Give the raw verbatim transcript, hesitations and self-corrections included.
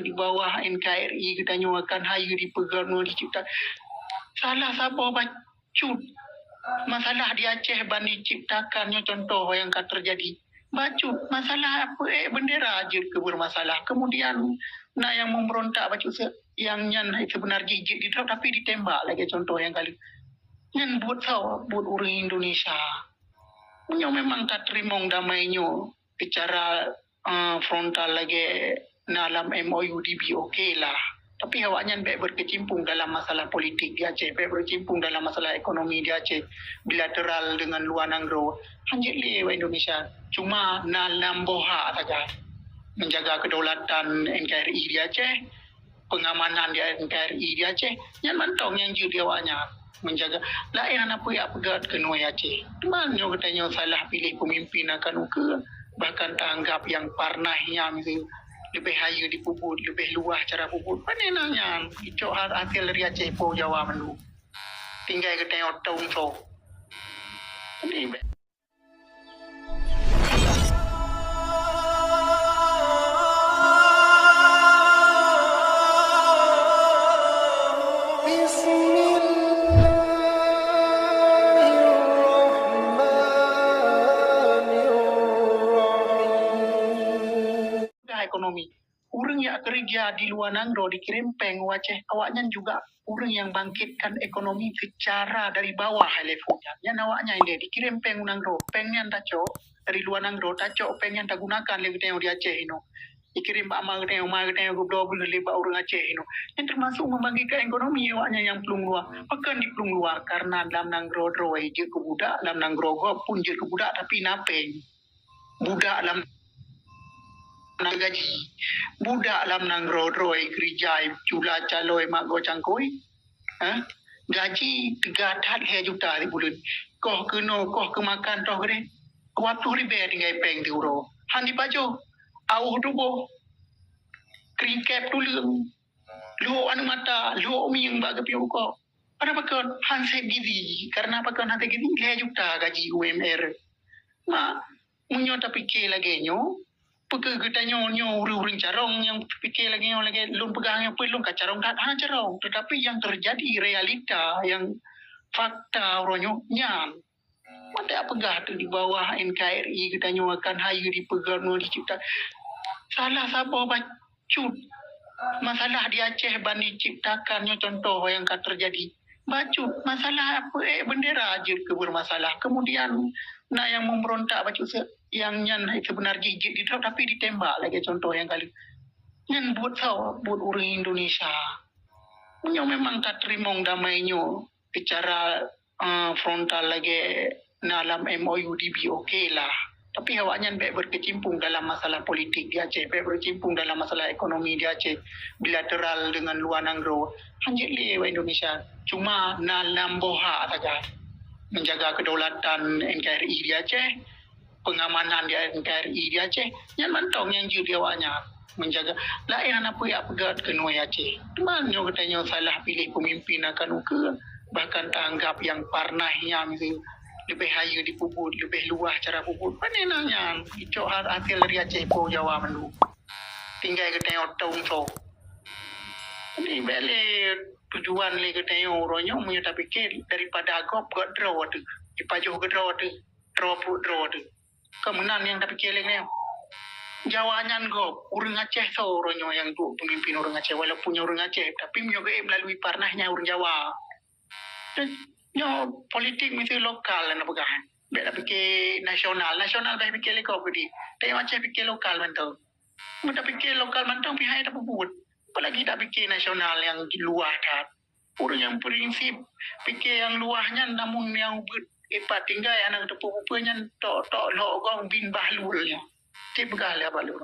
di bawah N K R I geutanyoe akan hayeue dipeugah nyoe dicipta. Salah saboh bacut masalah di Aceh ban diciptakan nyoe contoh yang ka terjadi. Bacut masalah apa eh bendera jeuet keu bermasalah. Kemudian na yang memberontak bacut se yang nyan sebenar jih jeuet didrop tapi ditembak lagèe contoh yang kali. Nyan buet sawa buet ureueng Indonesia. Meunyoe memang ka teurimong damai nyoe secara uh, frontal lagèe na lam M O U D B, oke lah. Tapi awaknyan bèk berkecimpung dalam masalah politik di Aceh, bèk berkecimpung dalam masalah ekonomi di Aceh, bilateral dengan luar nanggroe. Hanjeuet lé wa Indonesia. Cuma na lam boh hak saja. Menjaga kedaulatan N K R I di Aceh, pengamanan di N K R I di Aceh, nyan mantong nyang jeuet di awaknyan. Menjaga laén hana peue jak peugöt keunoe Aceh. Teuma nyoe geutanyoe salah pilih pemimpin akan ukeue, bahkan taanggap nyang parnah nyan leubeh hayeue dipubuet, leubeh luwah cara pubuet. Pane na nyan, icok ha-, hasil dari Aceh po Jawa mandum. Tinggai geutanyoe tong so. Jadi, Bismillahirrahmanirrahim. Ekonomi. Ureueng nyang keureuja di luwa nanggroe dikirém péng u Aceh, awaknyan juga ureueng nyang bangkitkan ekonomi seucara dari bawah ilèe phon nyan. Nyan awaknyan ilèe dikirém péng u nanggroe. Péng nyan tacok dari luwa nanggroe, tacok péng nyan tagunakan lé geutanyoe di Aceh inoe. Dikirém bak ma geutanyoe, ma geutanyoe geubloe beuh lé bak ureueng Aceh inoe. Nyan teumasuk membangkitkan ekonomi awaknyan nyang plueng luwa. Pakon diplueng luwa? Karena lam nanggroe droe jeuet keu budak, lam nanggroe gob pun jeuet keu budak, tapi na péng. Budak lam na gaji. Budak lam nanggroe droe geurija cula caloi mak goe cangkôi. Ha? Gaji teuga that lhèe juta sibuleuen. Koh keunoe, koh keumakan toh geureh. Dua ploh ribèe tinggai péng siuroe. Han dipajoh. Aoh tuboh. Kringkép tuleueng. Lhok aneuk mata, lhok mieng bak geupiôh bukok. Padahai pakon han sép gizi, karena pakon han sép gizi lhèe juta gaji U M R. Ma, meunyoe tapike lagèe nyoe, peu kheueh geutanyoe nyoe ureueng-ureueng carông nyang pike lagèe nyoe, lagèe lôn peugah nyoe, peue lôn ka carông that, hana carông. Tetapi yang terjadi realita, yang fakta uroe nyoe nyan. Watèe peugah teuh di bawah N K R I geutanyoe akan hayeue dipeugah nyoe dicipta. Salah saboh bacut masalah di Aceh ban diciptakan nyoe contoh yang ka terjadi. Bacut masalah apa eh bendera jeuet keu bermasalah. Kemudian na yang memberontak bacut se yang nyan sebenar jih jeuet didrop tapi ditembak lagèe contoh yang kali. Nyan buet sawa buet ureueng Indonesia. Meunyoe memang ka teurimong damai nyoe secara uh, frontal lagèe na lam M O U D B, oke lah. Tapi awaknyan bèk berkecimpung dalam masalah politik di Aceh, bèk berkecimpung dalam masalah ekonomi di Aceh, bilateral dengan luwa nanggroe. Hanjeuet lé wa Indonesia. Cuma na lam boh hak saja. Menjaga kedaulatan N K R I di Aceh, pengamanan di N K R I di Aceh, nyan mantong nyang jeuet di awaknyan. Menjaga laén hana peue jak peugöt keunoe Aceh. Teuma nyoe geutanyoe salah pilih pemimpin akan ukeue, bahkan taanggap nyang parnah nyan leubeh hayeue dipubuet, leubeh luwah cara pubuet. Pane na nyan, icok ha-, hasil dari Aceh po Jawa mandum. Tinggai geutanyoe tong so. Jadi bèk lé tujuan lé geutanyoe uroe nyoe meunyoe tapike daripada gob göt droe teuh, jipajoh keu droe teuh, droe pruet droe teuh. Keu meunan nyang tapike lé nyoe. Jawa nyan gob, ureueng Aceh soe uroe nyoe nyang duek pemimpin ureueng Aceh, walaupun nyan ureueng Aceh, tapi meunyoe geuék melalui parnah nyan ureueng Jawa. Nyoe politik miseue lokal na peugah. Bèk tapike nasional. Nasional bèk pike lé gob geude. Tapi Aceh pike lokal mantong. Meunyoe tapike lokal mantong pihak tapeubuet. Apalagi tapike nasional nyang luwah that. Ureueng nyang prinsip pike nyang luwah nyan namun nyang ubit ipat tinggai aneuk teupeu-peue nyan tok-tok lhok gong bin Bahlul nyan. Cit peugah lé Bahlul.